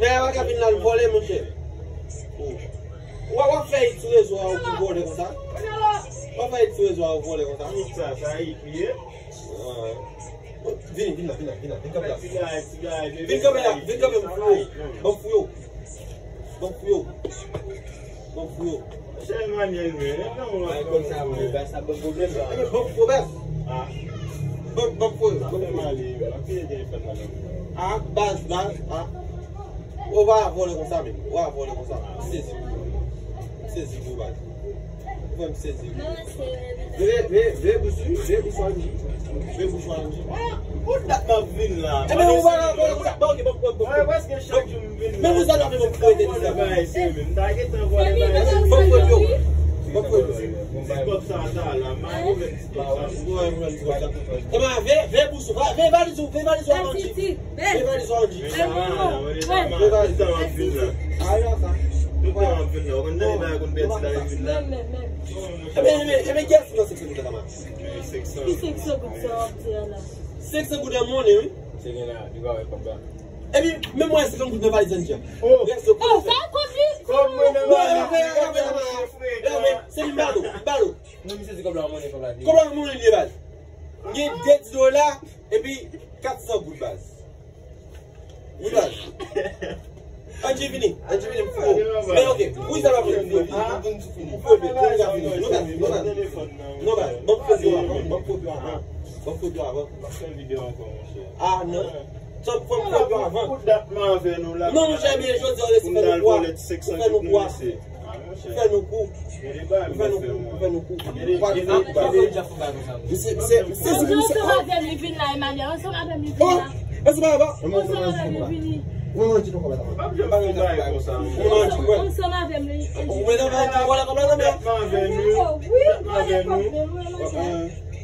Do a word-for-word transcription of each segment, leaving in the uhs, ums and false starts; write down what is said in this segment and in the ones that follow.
Nèg la pa ka vin la, l vòlè, monchè. Ou w ap fè it sou rezo a, ou pou vòlè konsa? W ap fè it sou rezo a, ou vòlè konsa? It sa, sa it li ye? Ah. Vini, vini la, vini la, vini la, vin kanpe la. Ti gay, ti gay, vin kanpe la, vin kanpe, m fouye w. Ban m fouye w. Ban m fouye w. Ban m fouye w. Chè Emmanuel, men, lè nan ou. Bay konn sa, mwen, bay sa ban pwoblèm. Ban m fouye w, baz. Ah. Ban, ban m fouye w, ban m fouye w. Fè mal, wi, anpil gen fè mal. Ah, baz, baz, ah. Ou pa vòlè konsa, menm. Ou pa vòlè konsa. M sezi pou ou. M sezi pou ou, baz. Ou fè m sezi. Veye, veye, veye bous ou, veye bous ou Angie. Veye bous ou Angie. Ou dat m ap vin la. Enben, ou pa vòlè konsa. Bon, ok, bon, bon, bon. Mwen, prèske chak jou m vin la. Men bous la, nou ap fè bon pou ete sa. Bagay serye, m ta gentan vòlè bagay serye. Bon, bon, bon. Bon, bon. Ti kòb sa, sa la, m a ouvè ti kòb sa. Enben, veye, veye bous ou, veye valiz ou, veye valiz ou Angie. Veye valiz ou Angie. Veye valiz. Tout tan m ap vin la. Tout tan m ap vin la. Ou konn tande bagay konn pèdi la, vin la. Ebyen, ebyen, ebyen, kiyès ki nan senk san goud la, Tama? Ki senk san goud sa w ap di a la? Senk san goud an monnen, wi. Se gen la, li pa wè kòb la. Epi, menm mwen, senk san goud nan valiz Andy an. Oh. Rès yo. Oh, sa kòb li? Kòb mwen nan valiz. Non, non, non, non, non, non, non, se li m ba nou, m ba nou. Non, misye di kòb la an monnen, kòb la. Kòb la an monnen li ye, baz. Gen de ti dola, epi kat san goud, baz. Wi, baz. Andy vini, Andy vini, m fou. Men, ok, wi, sa va vini, m fou, m fou, m fou, m fou, m fou, non, baz, non, baz. Non, baz, ban m foto avan, ban m foto avan. Ban m foto avan. Ah, non. Sa fò m fè yo avan. Pou dat mwen avè nou la. Non, monchè, men jodi a, ou fè nou kwa. Ou fè nou kwa. Ou fè nou kou. Ou fè nou kou. Ou fè nou kou. Ou pa vin. Misye, misye, misye, misye, ansanm avè m, li vin la, Emmanuel. Ansanm avè m, li vin la. Ansanm avè m, li vin. Mwen, mwen di nou kòman. Ansanm avè m, li. Ou mwen nan mwen di, wala kòb la nan men. Dat mwen avè nou. Dat mwen avè nou.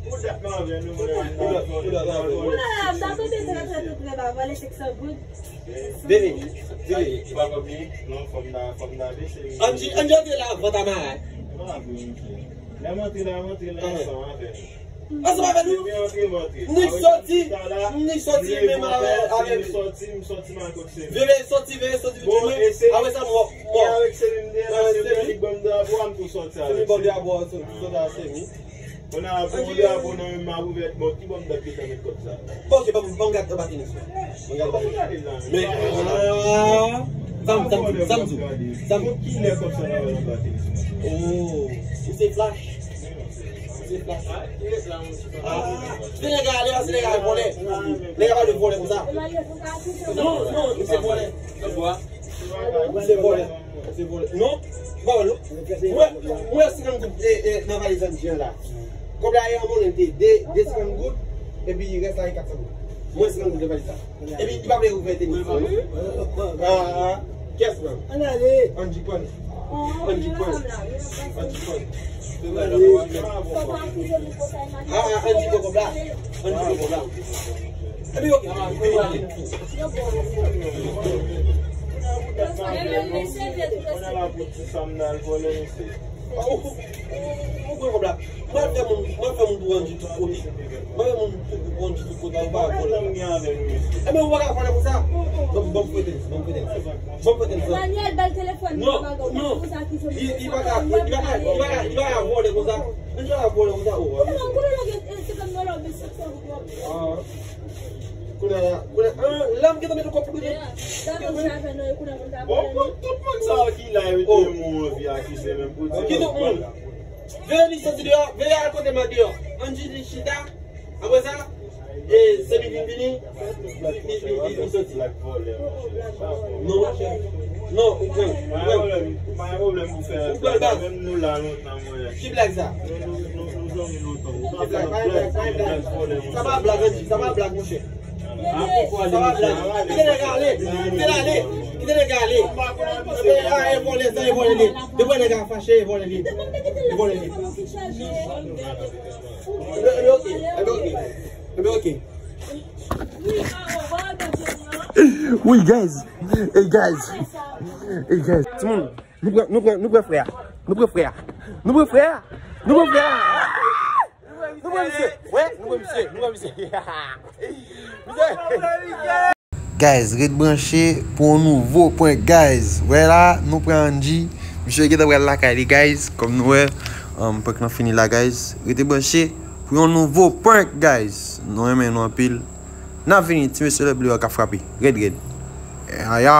Pou dat mwen avè nou, mwen. Ou la, ou la, ou la. Ou la, m ta tonbe trè, trè, trè, trè ba, vòlè senk san goud. Vini, vini. Andy, Andy antre la avan Tamara. Lè m antre la, m antre la ansanm avè nou. Ansanm avè nou? Ni soti, ni soti menm avè, avè li. Vini, soti, vini, soti, vini. Apre sa, mò, mò. Avèk Selim deyè la, Selim ban m drapo a, m tou soti avèk Selim. Selim ban m drapo a, soti avèk Selim. Kounye a, pou yon drapo nan men m ap ouvè, bon, ki bò m t ap gentan met kòb sa? Bon, ok, ban m, ban m gade anba tenis la. Ban m gade anba tenis la. Men, ah, sa m, sa m, sa m di w. Sa m. Bon, kilè kòb sa nan anba tenis la? Oh, ou se flash. Ou se flash. Ah, se nèg a ale, se nèg a vòlè. Nèg a pa dwe vòlè konsa. Non, non, ou se vòlè. Ou se vòlè. Ou se vòlè. Non, m pa wè non. Mwen, mwen senkant goud, e, e, nan valiz Andy an la. Kòb la e an monnen te de, de senkant goud, epi rès la e kat san goud. Mwen senkant goud nan valiz la. Epi li pa vle ouvè tenis. Ah, kiyès pran? Ann ale. Andy pran. Andy pran. Andy pran. Ah, ah, Andy pran kòb la. Andy pran kòb la. Epi ok. Epi ok. Kounye a la pou ti sa m nan al vòlè, mesye. Ou, ou, ou, ou pran kòb la. Mwen fè moun, mwen fè moun pou Andy tout kote. Mwen fè moun pou, pou Andy tout kote, ou pa vòlè. Ebyen, ou pa ka vòlè konsa. Ban m, ban m fouye tenis, ban m fouye tenis. Ban m fouye tenis. Emmanuel, ba l telefòn nan. Non, non. Li, li pa ka, li pa ka, li pa ka, li pa ka vòlè konsa. Li pa ka vòlè konsa, oh. Ou pa konnen lè gen, eh, se kòm nan lòbèy, se kòm lòbèy. Ah. Kounye a, kounye a, ah, la m gentan met yon kòb pou li. Bon, bon, tout moun sa yo ki la, yo te moun anvi akize menm pou di. Ki tout moun? Veye li soti deyò, veye al kote m an deyò. Andy li chita. Apre sa, e, Semi vin vini, li, li, li, li soti. Non, monchè. Non, ou pran. Ou pran. Ou pran baz. Ki blag sa? Ki blag? Pa gen blag, pa gen blag. Sa pa blag, Andy. Sa pa blag, monchè. Sa pa blag. Kite nèg ale. Kite l ale. Kite nèg ale. E, a, e vòlè sa, e vòlè li. Depi nèg a fache, e vòlè li. E vòlè li. Ebyen, ebyen, ok. Ebyen, ok. Ebyen, ok. Wi, guys. Hey, guys. Hey, guys. Timoun, nou pran, nou pran, nou pran frè a. Nou pran frè a. Nou pran frè a. Nou pran frè a. Nou pran misye. Wè, nou pran misye. Nou pran misye. Misye. Guys, ret branche pou yon nouvo prank, guys. Wè la, nou pran Andy. Misye gentan pral lakay li, guys. Kòm nou wè, um, prank lan fini la, guys. Rete branche pou yon nouvo prank, guys. Nou renmen nou anpil. N ap vini, ti mesye lè ble yo ka frape. Rèd, rèd. Aya.